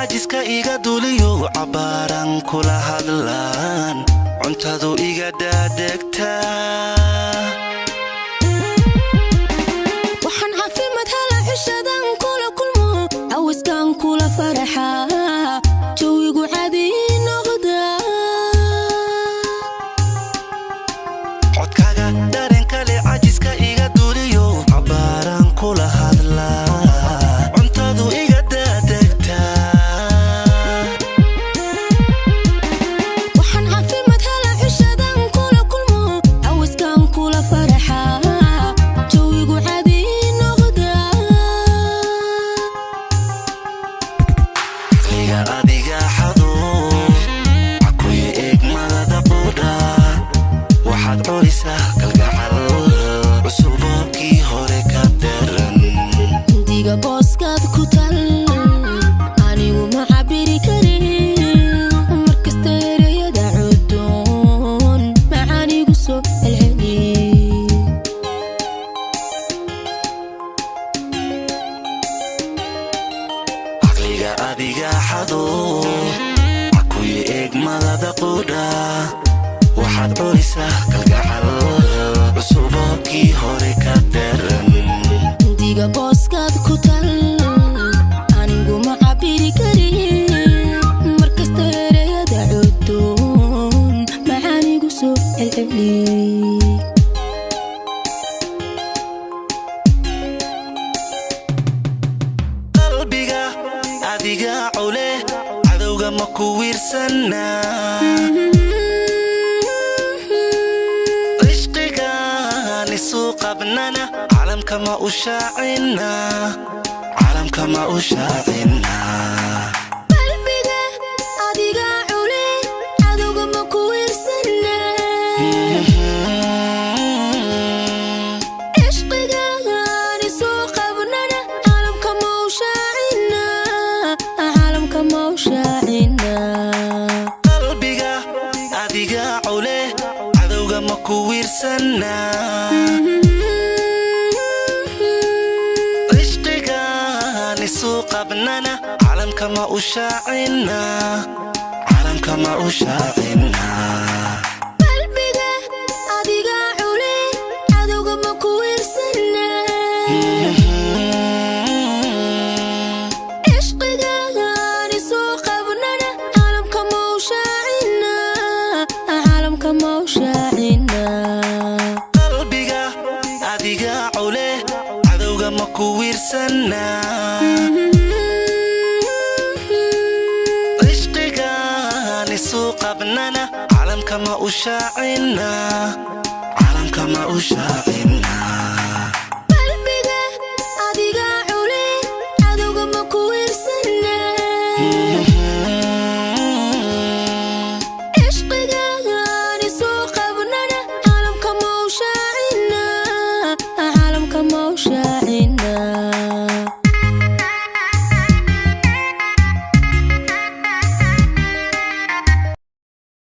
Cajiska iga duliyo, cabbaaran kula hadlaan, cuntadu iga daadegtaa. Waxaan caafimaad hela cishadan kula kulmo, cawiskan kula faraxaa, jawigu caadi noqda. Codkaga dareen kale, cajiska iga duliyo, cabbaaran kula hadlaa, cuntadu iga daadegtaa. Waxaan caafimaad hela cishadan kula kulmo, cawiskan kula faraxaa, jawigu caadi noqda. Caqliga adiga xado, cakuya eegmadada qudha, waxaad curisaa kalgacal cusuboo kii hore ka daran. Diga booskaad ku tal, anigu ma cabiri karin, markasta ereyada cudoon macaanigu soo celceli. Caqliga adiga xado, cakuya eegmadada qudha, waxaad curisaa kalgacal cusuboo kii hore ka daran. Diga booskaad ku tal, anigu ma cabiri karin, markasta ereyada cudoon macaanigu soo celceli. Qalbiga adiga cule, cadowga ma ku wiirsanaa? Cishqigaan isu qabnana, caalamka ma u shaacinaa? Caalamka ma u shaacinaa? Qalbiga adiga cule, cadowga ma ku wiirsanaa? Cishqigaan isu qabnana, caalamka ma u shaacinaa? Caalamka ma u shaacinaa? Qalbiga adiga cule, cadowga ma ku wiirsanaa? Cishqigaan isu qabnana, caalamka ma u shaacinaa? Caalamka ma u shaacinaa? Qalbiga adiga cule, cadowga ma ku wiirsanaa? Cishqigaan isu qabnana, caalamka ma u shaacinaa? Caalamka ma u shaacinaa? Qalbiga adiga cule, cadowga ma ku wiirsanaa? Cishqigaan isu qabnana, caalamka ma u shaacinaa? Caalamka ma u shaacinaa?